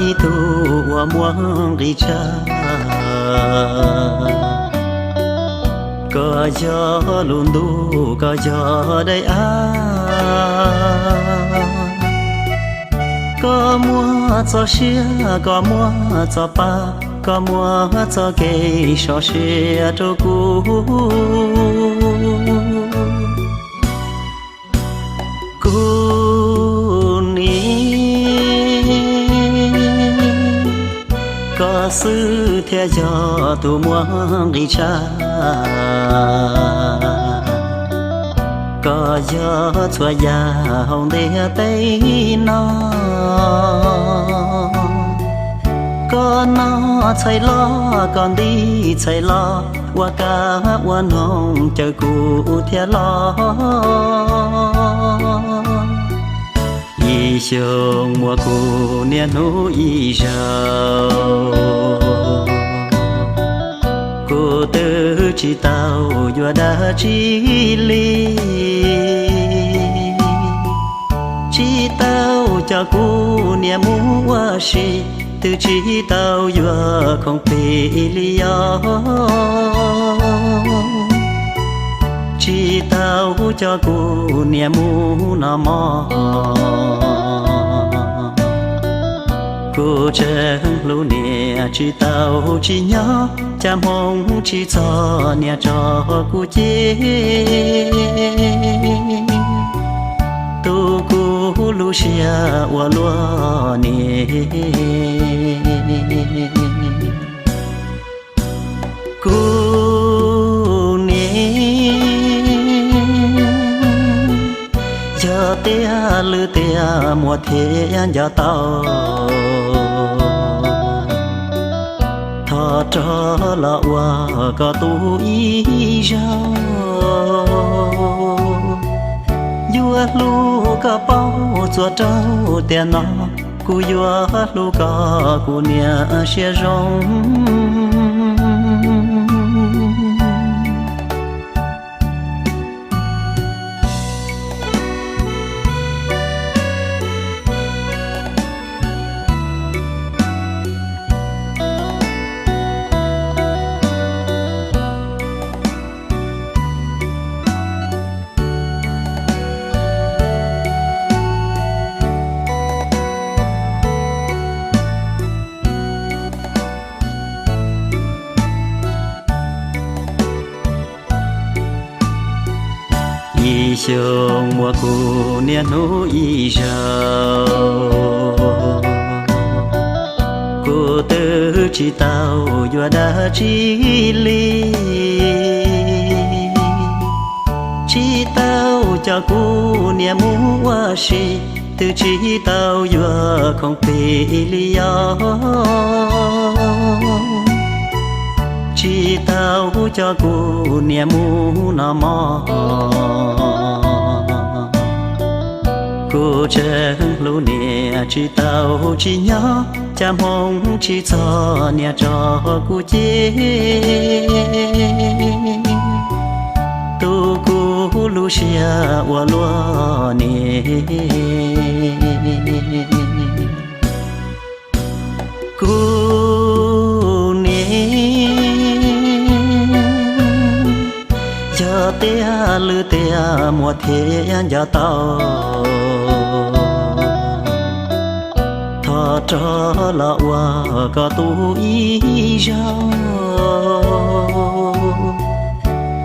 ib tug uas muaj nqis tshaj. Koj yog lub ntuj, koj yog daim av, koj muaj txoj sia, koj muaj txoj pa, koj muaj txoj kev sov siab rau kuv. Kuv nim, koj xwb thiaj yog tus muaj nqis tshaj. Koj yog txhua yam hauv ntiaj teb no. Koj noj txhais loj, koj nti txhais loj, ua kab ua noog caw kuv thiaj los. Ib xyoos muaj kuv niaj hnub ib zaug, kuv twb tsis tau yuav dab tsi li, tsis tau coj kuv niam mus ua si, twb tsis tau yuav khoom plig li os, tsis tau coj kuv niam mus noj mov. Kuv tseem hlub niam tsis tau tsis nyob, cas hmoov tsis txog niam tso kuv ces, tu kuv lub siab ua luaj niam. Kuv niam, yog tiag lwm tiam muaj thiaj nco tau, thov rov los ua koj tub ib zaug. Yuav hlub koj paub txuas rau tiam no, kuv yuav hlub koj kuv niam siab zoo. Ib xyoos muaj kuv niaj hnub ib zaug, kuv twb tsis tau yuav dab tsi li, tsis tau coj kuv niam mus ua si, twb tsis tau yuav khoom plig li os, tsis tau coj kuv niam mus noj mov. Kuv tseem hlub niam tsis tau tsis nyob, cas hmoov tsis txog niam tso kuv ces, tu kuv lub siab ua luaj niam. Kuv niam, yog tiag lwm tiam muaj thiaj nco tau, thov rov los ua koj tub ib zaug.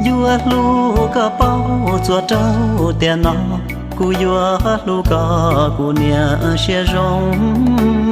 Yuav hlub koj paub txuas rau tiam no, kuv yuav hlub koj kuv niam siab zoo.